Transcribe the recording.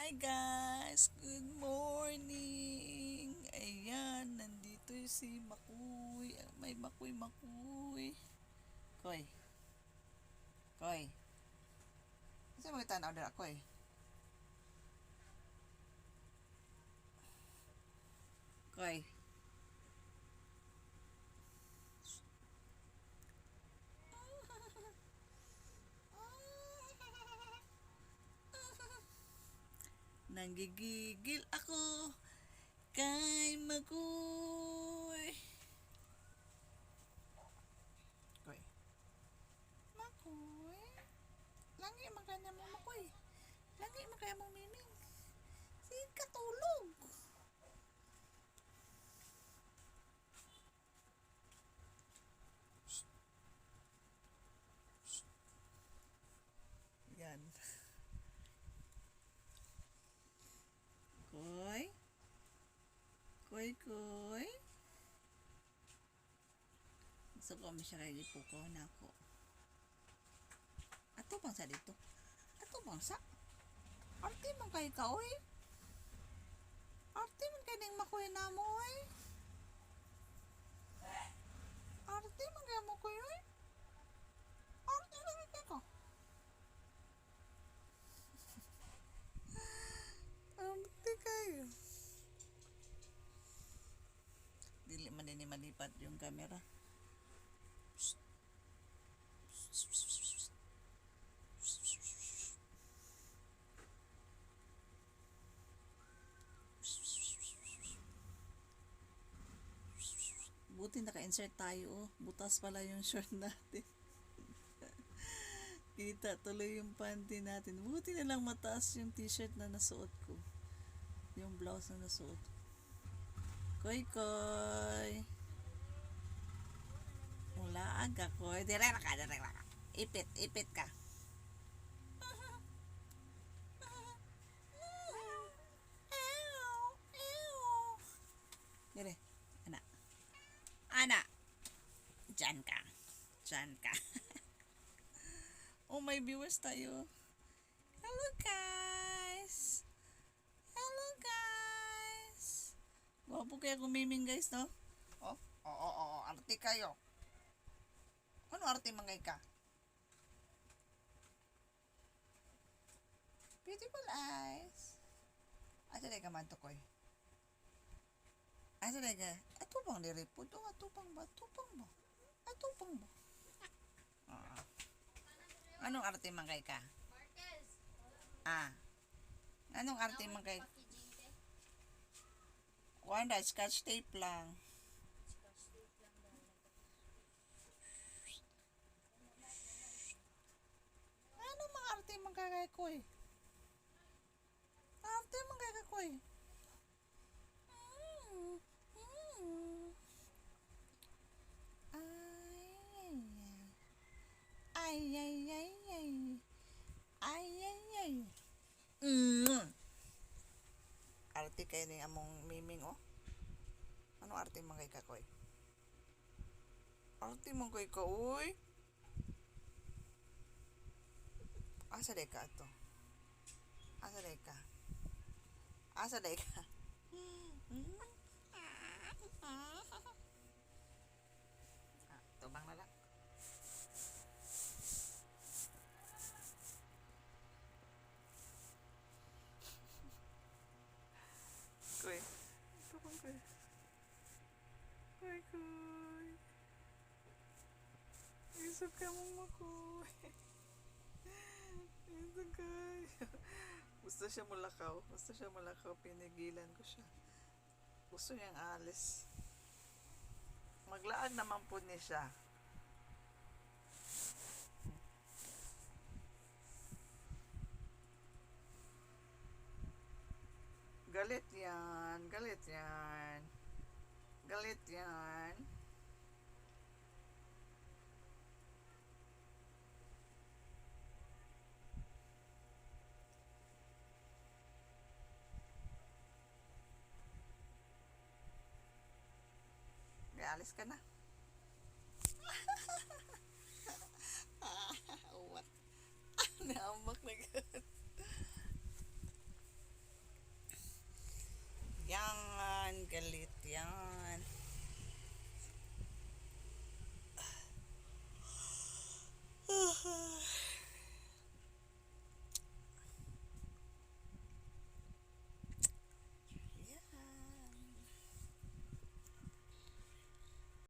Hi guys! Good morning! Ayan, nandito si Makuy. May Makuy, Makuy. Koy. Koy. Kasi mo tanaw dira, Koy? Koy. Nanggigigil ako kay Makoy. Koy. Makoy. Langi man kaya mo, Makoy. Langi man kaya mo, Miming. Sige ka tulog. Yan. Koy. Koy, koy. Gusto ko mo siya kay ipuko na ako. Ato pang sa dito. Ato pang sa. Arte man kay ka, oy. Arte man kay ning makuy na mo, oy. Arte man kay mo, koy, oy. Arte man kay ka. Arte kayo. Dili man din malipat yung camera. Buti naka-insert tayo, oh. Butas pala yung short natin. Kita tuloy yung panty natin. Buti na lang mataas yung t-shirt na nasuot ko. Yung blouse na nasuot ko. Koy, koy. Wala aga, koy. Dire ka, dire ka. Ipit, ipit ka. Dire. Ana. Ana. Diyan ka. Diyan ka. Oh, may viewers tayo. Hello, guys. Hello, guys. Gwapo kaya kumiming, guys, no? Oh, arte kayo. Ano arte mangay ka? Beautiful eyes. Asa ka man to, koy? Asa ka? Atupang diri po. Atupang ba? Atupang ba? Atupang ba? Oo. Anong arte mangay ka? Marquez. Ah. Anong arte mangay? Packaging te. Kuan ra, scotch tape lang. Scotch tape lang daw. Ano mga arte mangkakay koy? Arte mangkakay koy. Ay, ay, ay, ay, ay, ay, ay, ay. Arte kayo ni among miming, oh. Ano arte mangkay ka, koy? Arte mangkay ka, uy. Asa day ka ato? Asa day ka? Asa day ka? Ah, tubang na lang. Koy. Tubang koy. Koy, koy. Isip ka mong makoy. Ito kayo. Gusto siya mulakaw. Gusto siya mulakaw. Pinigilan ko siya. Gusto niyang alis. Maglaag naman po ni siya. Galit yan. Galit yan. Galit yan. Kaya alis ka na. What? Naamak na gud. Ayan.